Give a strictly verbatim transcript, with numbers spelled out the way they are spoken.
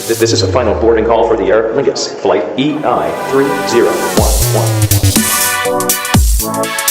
This is a final boarding call for the Aer Lingus flight E I three zero one one.